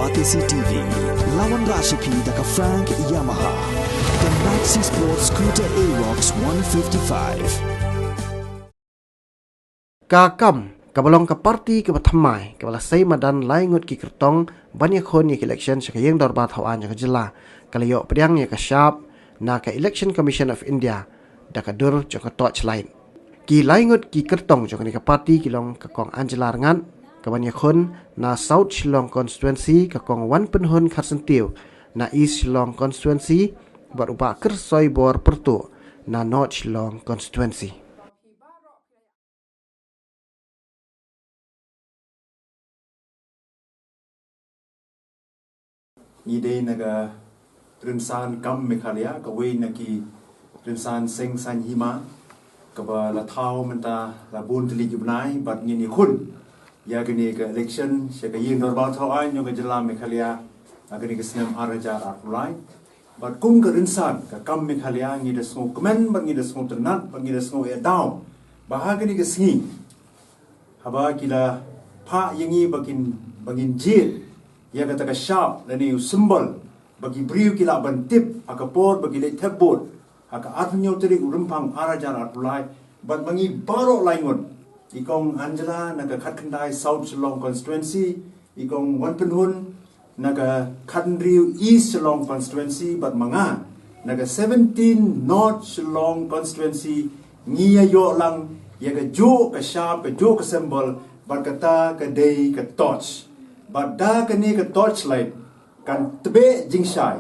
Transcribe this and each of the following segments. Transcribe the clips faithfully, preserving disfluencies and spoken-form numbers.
Batesi T V, la wanrah sha phi da ka Frank Yamaha, ka Maxi Sport Scooter Aerox one fifty-five. Ka KAM, kaba long ka party kaba thymmai, kaba la sei madan lai ngut ki kyrtong ban ïakhun ïa ka election sha ka ïing dorbar thaw aiñ jong ka jylla, ka la ïoh pdiang ïa ka shap na ka Election Commission of India da ka dur jong ka torchlight. Ki lai ngut ki kyrtong jong kane ka party ki long ka Kong Angela Rangad, ka ban ïakhun na South Shillong Constituency, ka Kong Wanpynhun Kharsyntiew na East Shillong Constituency, bad u Bah Kyrsoibor Pyrtuh na North Shillong Constituency. Ngi dei na ka rynsan KAM Meghalaya, kawei na ki rynsan seng saiñ hima, kaba la thaw mynta la bun tylli ki bnai, bad ngin ïakhun ïa kane ka election sha ka ïing dorbar thaw aiñ jong ka jylla Meghalaya ha kane ka snem ar hajar arphew lai. Bad kum ka rynsan ka KAM Meghalaya, ngi da sngewkmen bad ngi da sngewtynnat bad ngi da sngew ïa daw ba ha kane ka sngi, haba ki la phah ïa ngi ba kin, ba ngin jied ïa kata ka shap lane u symbol, ba ki briew ki lah ban tip ha ka por ba ki leit thep vote ha ka arphew hynñiew tarik u Rymphang ar hajar arphew lai, bad ma ngi baroh lai ngut, i Kong Angela na ka khatkhyndai South Shillong Constituency, i Kong Wanpynhun na ka khathynriew East Shillong Constituency, bad ma nga na ka seventeen North Shillong Constituency, ngi ïa ïoh lang ïa ka juh ka shap, ka juh ka symbol, bad kata ka dei ka torch. Bad da kane ka torchlight kan tbeh jingshai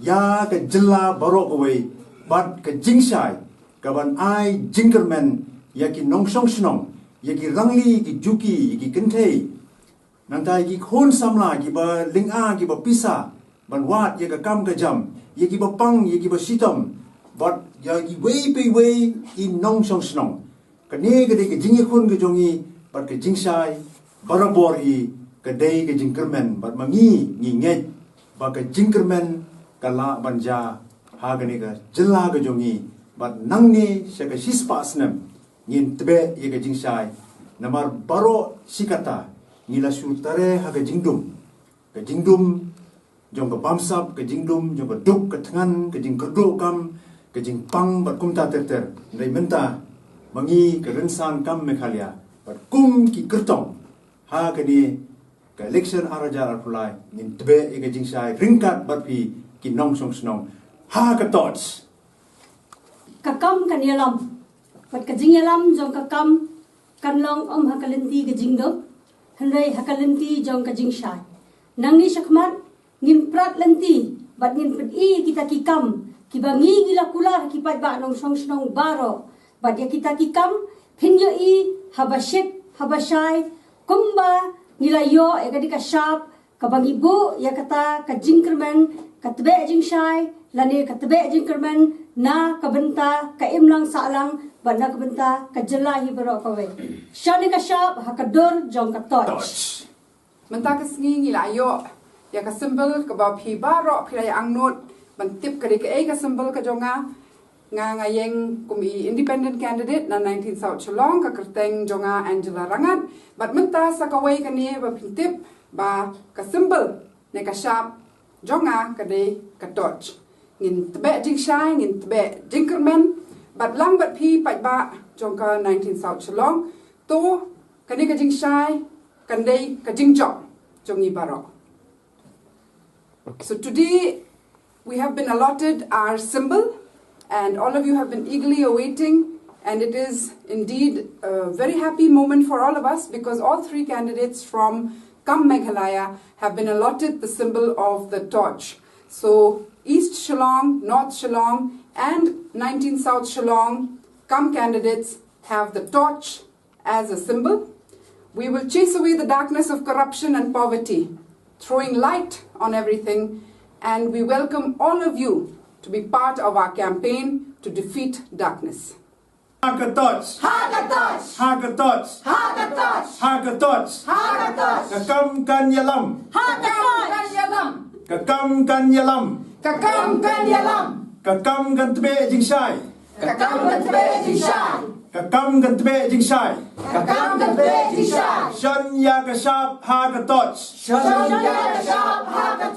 ïa ka jylla baroh kawei, bad ka jingshai ka ban ai jingkyrmen ïa ki nongshong shnong, ïa ki rangli, ïa ki juki, ïa ki kynthei, nangta ïa ki khun samla kiba lynga, kiba pisa ban wad ïa ka kam ka jam, ïa kiba pang, ïa kiba shitom, bad ïa kiwei pa iwei i nongshong shnong. Kane ka dei ka jingïakhun ka jong ngi, bad ka jingshai barabor hi ka dei ka jingkyrmen, bad ma ngi ngi ngeit ba ka jingkyrmen ka lah ban jia ha kane ka jylla ka jong ngi, bad nangne sha ka shispah snem ngin tbeh ïa ka jingshai. Namar baroh shi katta ngi la shu tare ha ka jingdum, ka jingdum jong ka bamsap, ka jingdum jong ka duk ka thngan, ka jingkyrduh kam, ka jingpang bad kumta ter ter. Hynrei mynta ma ngi ka rynsan KAM Meghalaya bad kum ki kyrtong ha kane ka election ar hajar arphew lai, ngin tbeh ïa ka jingshai ryngkat bad phi ki nongshong shnong ha ka torch. Ka KAM kan ïalam, bad ka jingïalam jong ka KAM kan long ym ha ka lynti ka jingduk, hynrei ha ka lynti jong ka jingshai. Nangne shakhmat ngin prat lynti bad ngin pyni ïa kita ki kam kiba ngi ngi la kular ha ki paidbah nongshong shnong baroh, bad ïa kita ki kam phin ïohi haba shit haba shai, kumba ngi la ïoh ïa ka dei ka shap kaba ngi buh ïa kata ka jingkyrmen, ka tbeh jingshai lane ka tbeh jingkyrmen na ka bynta ka imlang sahlang bad na ka bynta ka jylla hi baroh kawei. Shane ka shap ha ka dur jong ka torch. Mynta ka sngi ngi la ïoh ïa ka symbol kaba phi baroh phi la ïa angnud ban tip ka dei kaei ka symbol ka jong nga. Nga nga ïeng kum i independent candidate na nineteen South Shillong, ka kyrteng jong nga Angela Rangad. Bad mynta sa kawei kane ba phin tip ba ka symbol ne ka shap jong nga ka dei ka torch. Ngin tbeh jingshai, ngin tbeh jingkyrmen bad lang bad phi paidbah jong ka nineteen South Shillong. To kane ka jingshai kan dei ka jingjop jong ngi baroh. So today we have been allotted our symbol, and all of you have been eagerly awaiting, and it is indeed a very happy moment for all of us because all three candidates from KAM Meghalaya have been allotted the symbol of the torch. So East Shillong, North Shillong, and nineteen South Shillong KAM candidates have the torch as a symbol. We will chase away the darkness of corruption and poverty, throwing light on everything, and we welcome all of you to be part of our campaign to defeat darkness. Ha ka torch! Ha ka torch! Ha ka torch! Ha ka torch! Ha ka torch! Ha ka torch! Ka kam kan ïalam! Ha ka kam kan ïalam! Ka kam kan ïalam! Ka kam kan ïalam! Ka kam kan tbeh jingshai! Ka kam kan tbeh jingshai! Ka kam kan tbeh jingshai. Ka kam kan tbeh jingshai. Shon ïa ka shap ha ka torch. Shon ïa ka shap ha ka